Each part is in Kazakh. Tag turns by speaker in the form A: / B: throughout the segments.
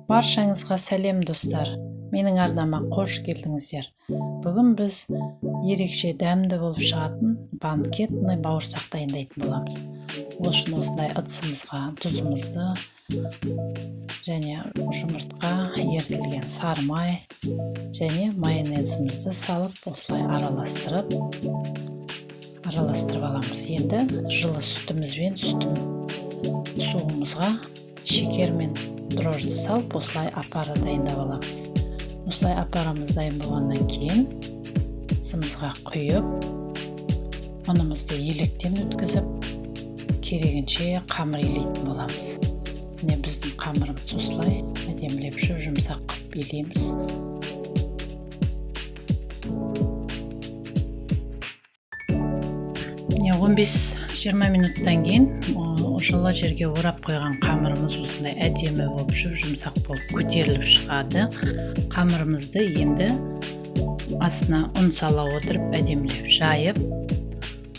A: Баршаңызға сәлем, достар! Менің арнама қош келдіңіздер. Бүгін біз ерекше дәмді болып шығатын банкетный бауырсақ дайындайтын боламыз. Ол үшін осындай ыдысымызға тұзымызды және жұмыртқа, ерітілген сары май және майонезімізді салып, осылай араластырып аламыз. Енді жылы сүтімізбен сүтін суымызға шекер мен дрожжды салып, осылай опара дайындап аламыз. Осылай опарамыз дайын болғаннан кейін ыдысымызға құйып, ұнымызды електен өткізіп, керегінше қамыр илейтін боламыз. Міне, біздің қамырымыз осылай әдемілеп жұп-жұмсақ қылып илейміз. Міне, 15-20 минуттан кейін жылы жерге орап қойған қамырымыз осындай әдемі болып жұп-жұмсақ болып көтеріліп шығады. Қамырымызды енді астына ұн сала отырып әдемілеп жайып,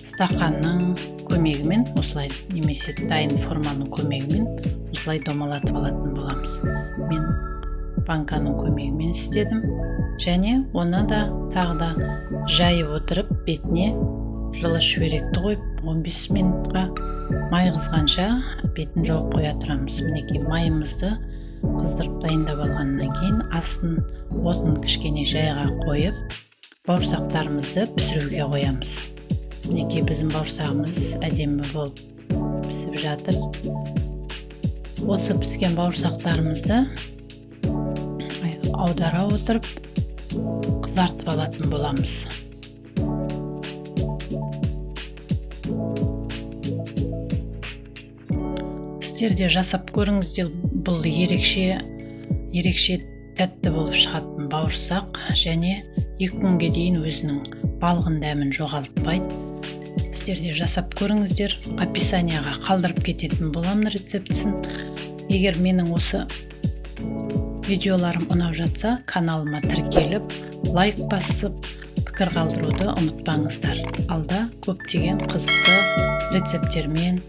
A: стақанның көмегімен осылай немесе дайын форманың көмегімен осылай домалатып алатын боламыз. Мен банканың көмегімен істедім және оны да тағы да жайып отырып, бетіне жылы шүберекті қойып, 15 минутқа май қызғанша бетін жауып қоя тұрамыз. Мінекей, майымызды қыздырып дайындап алғаннан кейін астын отын кішкене жайға қойып, бауырсақтарымызды пісіруге қоямыз. Мінекей, біздің бауырсағымыз әдемі болып пісіп жатыр. Осы піскен бауырсақтарымызды аудара отырып қызартып алатын боламыз. Сіздер де жасап көріңіздер, бұл ерекше тәтті болып шығатын бауырсақ және 2 күнге дейін өзінің балғын дәмін жоғалтпайды. Сіздер де жасап көріңіздер. Описанияға қалдырып кететін боламын рецептісін. Егер менің осы видеоларым ұнап жатса, каналыма тіркеліп, лайк басып, пікір қалдыруды ұмытпаңыздар. Алда көптеген қызықты рецепттермен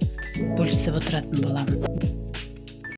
A: бөлісіп отыратын боламын.